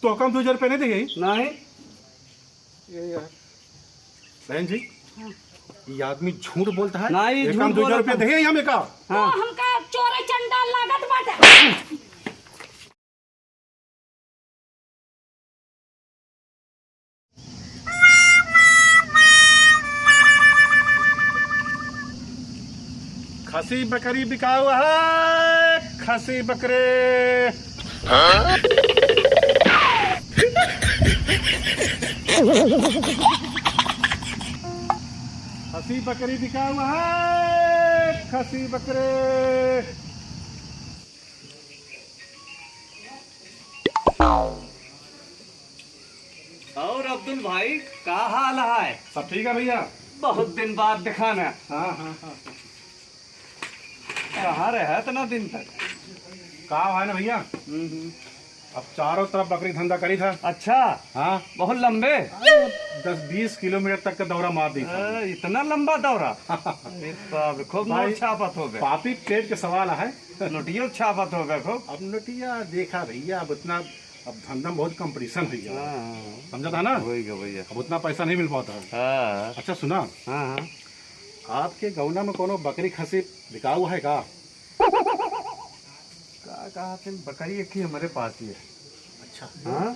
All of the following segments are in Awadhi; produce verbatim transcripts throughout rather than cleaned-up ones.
तो कम दो हजार रुपये नहीं देंगे? नहीं। ये यार। बहन जी, हाँ। ये आदमी झूठ बोलता है। नहीं, ये झूठ कम दो हजार रुपये बोलता है। देंगे हमें का? हाँ। तो हमका चोर चंडाल लागत बाटे। खसी बकरी बिकाऊ है, खसी बकरे। खसी बकरी बिकाऊ है, खसी बकरे। और अब्दुल भाई, का हाल है? सब ठीक है भैया। बहुत दिन बाद दिखाना। हाँ, हाँ, हाँ। कहाँ रहे इतना दिन तक? का है ना भैया, हम्म, हम्म। अब चारों तरफ बकरी धंधा करी था। अच्छा। हाँ। बहुत लंबे? दस बीस किलोमीटर तक का दौरा मार दी था। ए, इतना लंबा दौरा? अरे बाप रे, खूब भाई, नोट छापत होबे। पापी पेट के सवाल है। नोटियो छापत होबे खूब। अब नोटिया देखा भैया, अब उतना, अब धंधा में बहुत कंपटीशन हो गया। हाँ, हाँ। समझा था ना? वही का भैया। अब उतना पैसा नहीं मिल पाता है। हाँ। अच्छा सुना, हाँ, हाँ। आपके गौना में कोनो बकरी खसी बिकाऊ है का? का कहा थे, बकरी एक ही हमारे पास ही है। अच्छा। हाँ?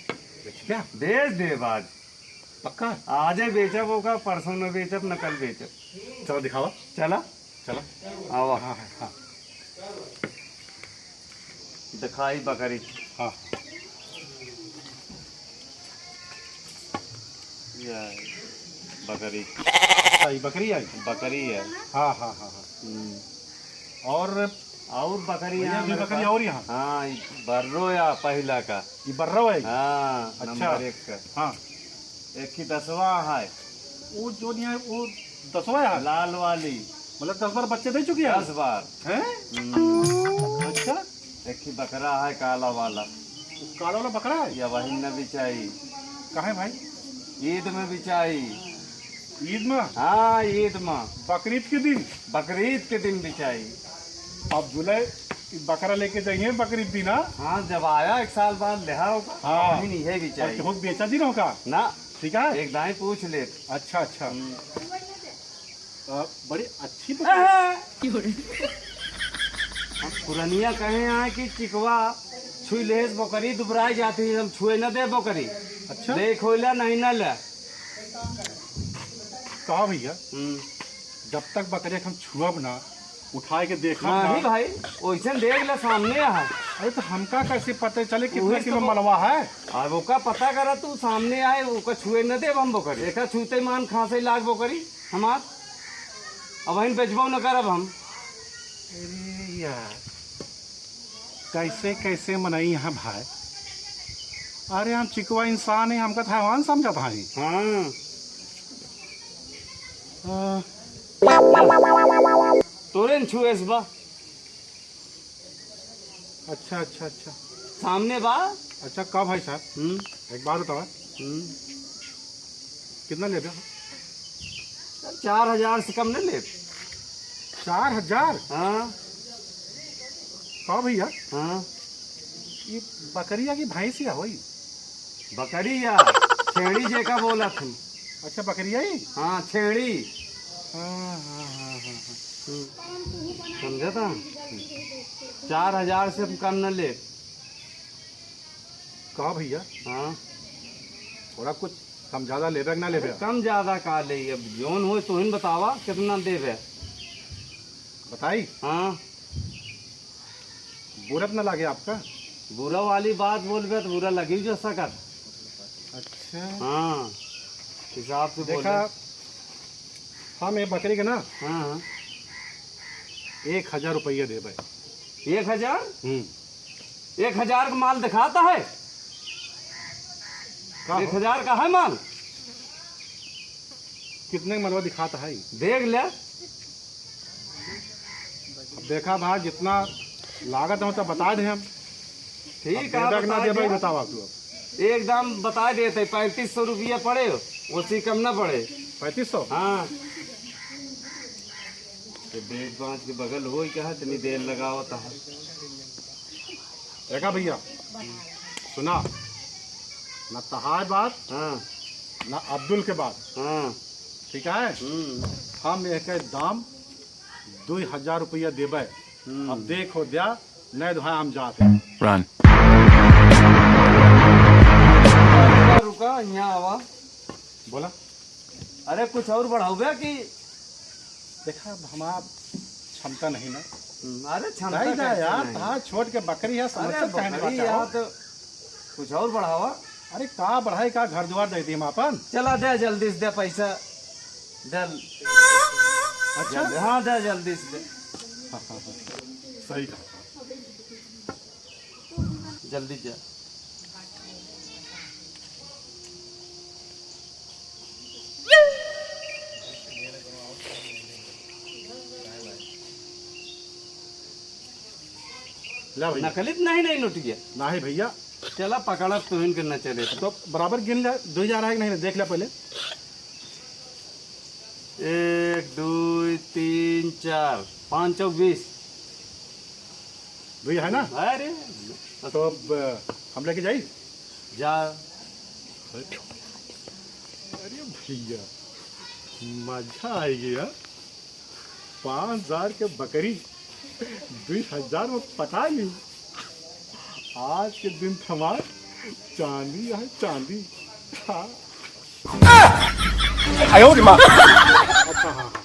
बेच क्या? बेच देब आज। पक्का? आजे बेचब ओका, परसों में बेचब, न कल बेचब। चलो दिखावा। चला? चला। आवा। हाँ, हाँ, हाँ। दिखाई बकरी। हाँ। ये आई बकरी। अच्छा, ये बकरी आई? बकरी है। हाँ, हाँ, हाँ, हाँ। हम्म। और और बकरी भैया, यहाँ भी मेरे बकरी पास। और यहाँ? हाँ, ये बर्रो या पहिला का। ये बर्रो है? हाँ, अच्छा। नंबर एक का। हाँ। एक ही दसवा है। वो जो नहीं है, वो दसवा है? लाल वाली। मतलब दस बार बच्चे दे चुकी है? दस बार। हैं? हम्म। अच्छा। एक ही बकरा है काला वाला। वो काला वाला बकरा है? या वही न बिचाई। काहे भाई? ईद में बिचाई। ईद में? हाँ, ईद में। बकरीद के दिन? बकरीद के दिन बिचाई। अब बोले, ई बकरा लेके जाइए बकरीद दिन, हाँ? हाँ, जब आया एक साल बाद लेहा होगा, हाँ। वही नहीं है बिचाई। और केहू बेचा जी ना होगा? ना। ठीक है? एक दाई पूछ ले। अच्छा, अच्छा। हम्म। अ, बड़ी अच्छी बकरी। हाँ। हम पुरनिया कहे हैं कि चिकवा छुई लेस बोकरी दुबराई जाती है, हम छुए न दे बोकरी। अच्छा। ले खोइला नहीं न ले। कहा भैया, हम्म। जब तक बकरे के हम छुअब ना, उठाए के देखब ना। नहीं भाई, ओइसन देख ले सामने है। अरे तो हमका कैसे पता चले कितना वही तो किलो बो-, मलवा है? अब ओका पता करा तू, सामने आए, ओका छुए न देब हम बोकरी। एका छूते मान खांसे लाग बोकरी हमार। अब वहीं बेचबो न करब हम। अरे यार, कैसे कैसे मनई हैं भाई। अरे हम चिकवा इंसान ही, हमका तो हैवान समझत हई। हाँ। हाँ। तोरे न छुएस बा। अच्छा, अच्छा, अच्छा। सामने बा। अच्छा, का भाई साहब? हम्म। एक बात बतावा। हम्म। कितना लेबे? चार हजार से कम नहीं लेब। चार हजार? हाँ। का भैया? हाँ। ये बकरिया की भैंसिया होई? बकरिया, छेड़ी जेका बोलत हन। अच्छा, बकरिया ही? हाँ, छेड़ी। हाँ, हाँ, हाँ, हाँ, हाँ। हम्म। समझा था? चार हजार से हम कम न ले। का भैया? हाँ। थोड़ा कुछ कम ज्यादा लेबे कि ना लेबे? अरे, कम ज्यादा का ले, अब जौन होए तोहिन बतावा, कितना देबे? बताई? हाँ। बुरा त ना लागे आपका? बुरा वाली बात बोलबे तो बुरा लगी जो सकत। अच्छा। हाँ, हिसाब से देखा, बोले। हम ये बकरी के ना हाँ, हाँ। एक हजार रुपया देबे। एक हजार? हम्म। एक हजार का माल दिखाता है? का हो? एक हजार का है माल? कितने का मलवा दिखाता है? देख ले। अब देखा भाई, जितना लागत हो तो बता दे हम। ठीक अब है, देबे कि ना बताए देबे, दे। बताओ आप लोग। एकदम बताए देते, पैंतीस सौ रुपया पड़े, उससे कम ना पड़े। पैंतीस सौ? हाँ। तो बेच बांच के बगल होई कहा, इतनी देर लगावत है। देखा भैया, सुना, ना तहार बात, हाँ। ना अब्दुल के बात। हाँ। ठीक है? हम्म। हम एकर दाम दुई हजार रुपया देबै। हम्म। अब देखो द्या, नहीं तो हम जात है। Run। रुका, रुका, यहाँ आवा। बोला। अरे, कुछ और बढ़ाउबे कि? देखा, अब हमार क्षमता नहीं ना। हम्म, अरे, क्षमता नहीं था कैसे यार, नहीं? हाँ, छोट के बकरी है, अरे, समस्या काहे नहीं बकरी बाटा यार, हो? तो कुछ और बढ़ावा। अरे, का बढ़ाई, का घर दुआर दे दी हम आपन? चला, दे जल्दी से, दे पैसा, दे। अच्छा? जल्दी, हाँ, दे जल्दी से, दे। हाँ, हाँ, हाँ, सही कहा। जल्दी जा। ला भैया। नकली तो नहीं, नहीं लुट गया। नहीं भैया। चला पकड़ा तो इनके न चले। तो बराबर गिन ले, दुई हजार है कि नहीं, देख ले पहले। एक, दुई, तीन, चार, पाँच चौक बीस। दुई है ना? अरे। तो अब हम लेके जाई? जा। अरे भैया, मजा आइ गया। पाँच हजार के बकरी दुई हजार में पटा ली। आज के दिन हमार चांदी है, चांदी। हाँ। आयो रे माँ। अच्छा, हाँ, हाँ, हाँ।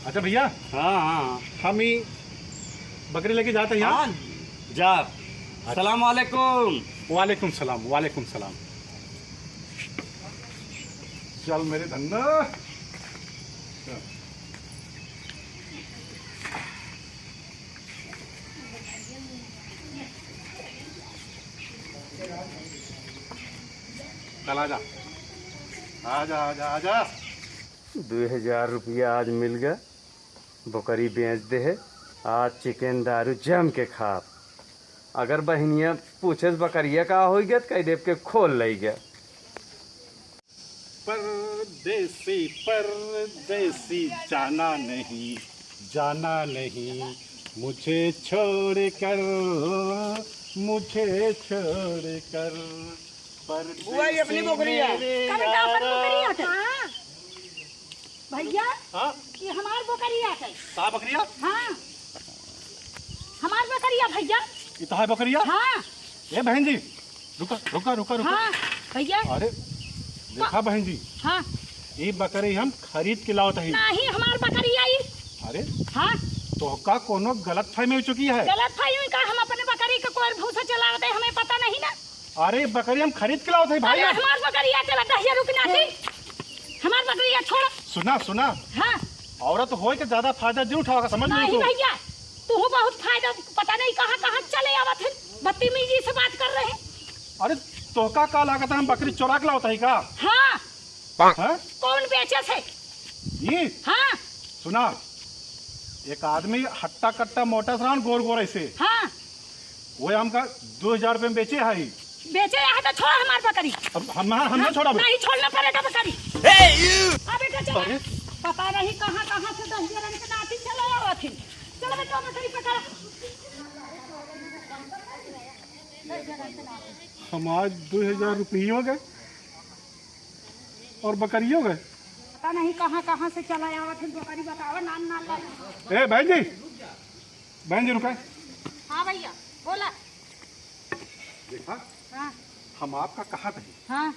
अच्छा भैया। हाँ, हाँ। हम ई बकरी लेके जाते हैं यहाँ। हाँ, जा। अच्छा। सलाम वालेकुम। वालेकुम सलाम, वालेकुम सलाम। चल मेरे धन्ना। चल। चल आजा। आजा, आजा, आजा। दुई हजार रुपया आज मिल गया, बकरी बेच देहे। आज चिकन दारू जम के खाब। अगर बहिनिया पूछे बकरिया का होइ गया, त कह देब के खोल लइ गया। परदेसी, परदेसी, जाना नहीं, जाना नहीं, मुझे छोड़कर, मुझे छोड़कर, बुआ, ये अपनी परदेसी बकरी है। मेरे कब का अपन यार। बकरी है? हाँ। भैया, हाँ? ये हमार बकरी है। का बकरिया? हाँ। हमार बकरिया भैया। ई तहार बकरिया? हाँ। ए बहन जी, रुका, रुका, रुका, रुका। हाँ, भैया। अरे, देखा बहन जी, हाँ। ई बकरी हम खरीद के लावत हई। नाही, हमार बकरिया ई। अरे, हाँ। तोहका कोनो गलत फहमी हो चुकी है। गलत फहमी का? हम अपने बकरी के कोर भूसा चलावत है, हमें पता नहीं ना। अरे, बकरी हम खरीद के लावत हई भाई। अरे, हमार बकरिया चला, दहिया रुक ना थी। हमार बकरिया छोड़। सुना, सुना। हाँ। औरत होए के ज्यादा फायदा जरूर उठावा, समझ नाही तू? भैया, तू बहुत फायदा, पता नहीं कहाँ कहाँ चले आवत है, बदतमीजी से बात कर रहे हैं। अरे, तोहका का लागत है, हम बकरी चोरा के लावत हई का? हाँ। हाँ? कौन बेचे से? ई? हाँ। सुना, एक आदमी हट्टा कट्टा मोटा सरान गोर गोर ऐसे। हाँ। वो हमका दो हजार रुपये में बेचे है। बेचे है तो छोड़ हमार बकरी। अब हम, हम ना छोड़ा। नहीं छोड़ना पड़ेगा बकरी। ए, यू! आ बेटा चला। अरे। पता नहीं कहाँ कहाँ से दस हजार के नाती चला आवा थी। चलो बेटा बकरी पकड़। हमार दो हजार रुपये हो गए। और बकरियों के? पता नहीं कहाँ कहाँ से चला आवत है बकरी, बतावा नान नान ला। ए बहन जी, बहन जी रुका। हाँ भैया, बोला। देखा, हाँ। हम आपका कहा थे, हाँ।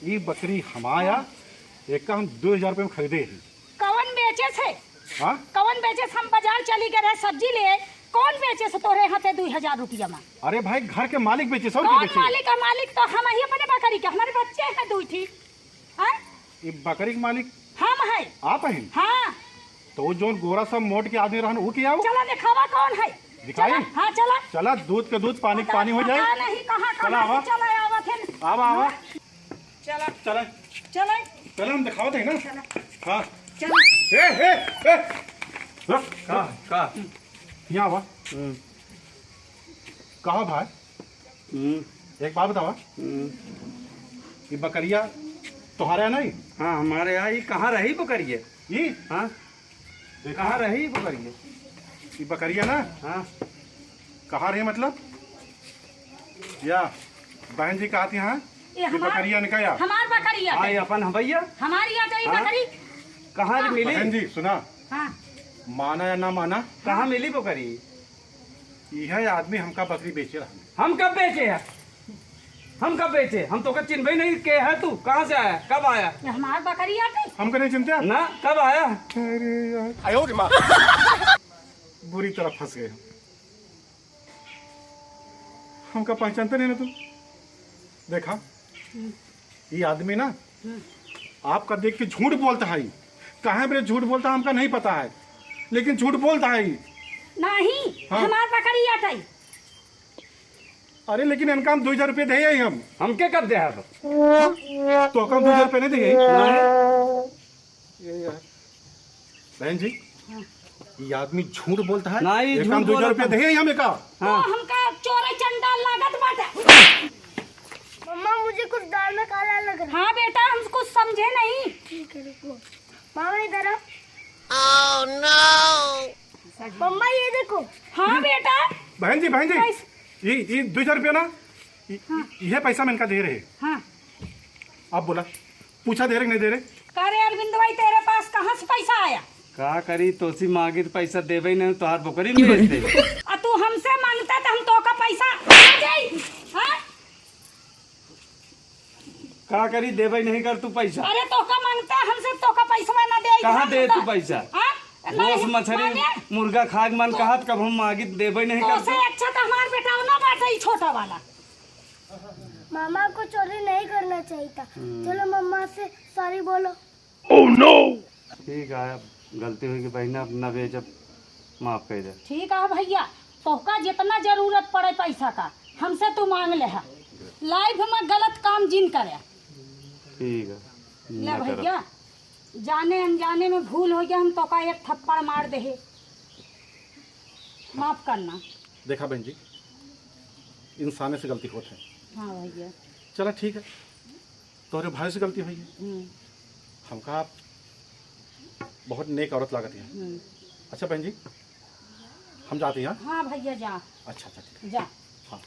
ये बकरी हमारा, एक का हम दो हजार रुपये में खरीदे ही। कवन बेचे से? हाँ? कवन बेचे से? हम बाजार चली गए रहे सब्जी ले, कौन बेचे से तोरे हाथे दुई हजार रुपया में? अरे भाई, घर के मालिक बेचे से, और के कौन बेचे? मालिक है? मालिक तो हम ही अपने बकरी के, हमारे बच्चे हैं दुई ठी। हैं? ये बकरी के मालिक हम है। आप हैं? हाँ। तो वो जोन गोरा सा मोट के आदमी रहन, वो क्या हो? चला दिखावा कौन है। दिखाई? चला, हाँ, चला। चला, दूध के दूध, पानी के पता, पानी हो जाए। पता नहीं कहाँ, चला, कहाँ से आवा। चला आवत है। आवा, आवा। हाँ। चला। चला। चला। चला, हम दिखावत है ना। चला। हाँ। चला। ए, ए, ए। रुक, का, रुक। का? यहाँ आवा। हम्म। कहा भाई? हम्म। एक बात बतावा। हम्म। ये बकरिया तुम्हारे यहाँ नहीं? हाँ, हमारे यहाँ। ये कहाँ रही बकरिया? ये? हाँ। कहाँ रही बकरिया? ये बकरिया ना? हाँ। कहाँ रही मतलब? या बहन जी कहती हैं, ये ये हमार, बकरिया इनका या? हमार बकरिया हाँ, है। ये अपन है भैया। हमारी या तो ये हाँ? बकरी। कहाँ हाँ। मिली? बहन जी सुना, हाँ। माना या ना माना, कहाँ मिली बकरी? यह आदमी हमका बकरी बेचे रहा। हम कब बेचे हैं? हम कब बेचे? हम तोका चिन्हबे नहीं के है तू। कहाँ से आया? कब आया? ये हमार बकरी आ गई। हमका नहीं चिन्हते? ना, कब आया? अरे यार। आयो रे माँ। बुरी तरह फंस गए हम। हमका पहचानते नहीं ना तू। देखा, हम्म। ये आदमी ना हम्म। आपका देख के झूठ बोलता है। काहे बरे झूठ बोलता है हमका नहीं पता है, लेकिन झूठ बोलता है। नहीं, हाँ। हमार बकरी आटई। अरे लेकिन इनका हम दो हजार रुपये दे ही हम। हमके कब दे है? तो हम दो हजार रुपये नहीं दे। नहीं। ये यार। बहन जी, हाँ। ये आदमी झूठ बोलता है। नहीं, ये झूठ काम दो हजार बोलता रुपया है। दे ही हम एका। तो हाँ। हमका चोर चंडाल लागत बाटे। मम्मा, मुझे कुछ दाल में काला लग रहा है। हाँ बेटा, हम कुछ समझे नहीं। ठीक है, रुको। मामा, इधर आओ। Oh, no! मम्मा, ये देखो। हाँ बेटा। बहन जी, बहन जी, कैसे? ये, ये दो हजार रुपया ना, ये, हाँ। ये पैसा मैं इनका दे रहे। हाँ। आप बोला, पूछा दे रहे कि नहीं दे रहे? का रे अरविंद भाई, तेरे पास कहाँ से पैसा आया? का करी, तोसी मांगी तो पैसा देबे नहीं, तोहार बकरी में बेच दे। आ तू हमसे मांगता तो हम तोका पैसा ना देई, हाँ? का करी, देबे नहीं कर तू पैसा। अरे तोका मांगता हमसे, तोका पैसा ना देई, कहाँ हाँ, दे तू बता। पैसा? हाँ? गोस नहीं, मछरी माने? मुर्गा खाग मन तो कहत कब हम मांगी तो देबे नहीं कर तोसे तू। अच्छा तो हमार बेटा ना बाटे ई छोटा वाला। मामा को चोरी नहीं करना चाहिए था। हम्म। चलो मम्मा से सॉरी बोलो। Oh no! ठीक है, अब गलती हुई कि बहिना, अब ना बेचब, माफ कर दे। ठीक है भैया, तोहका जितना जरूरत पड़े पैसा का, हमसे तू मांग ले है। लाइफ में गलत काम जिन करे। ठीक है, ले ना करब। भैया, जाने अनजाने में भूल हो गया, हम तोका एक थप्पड़ मार दे है, माफ करना। देखा बहन जी, इंसाने से गलती होत है। हाँ भैया। चला ठीक है, तोहरे भाई से गलती हुई है। हम्म। हमका बहुत नेक औरत लागत है। हम्म। अच्छा बहन जी, हम जाते हैं। हाँ भैया जा। अच्छा, अच्छा, ठीक है। जा। हाँ।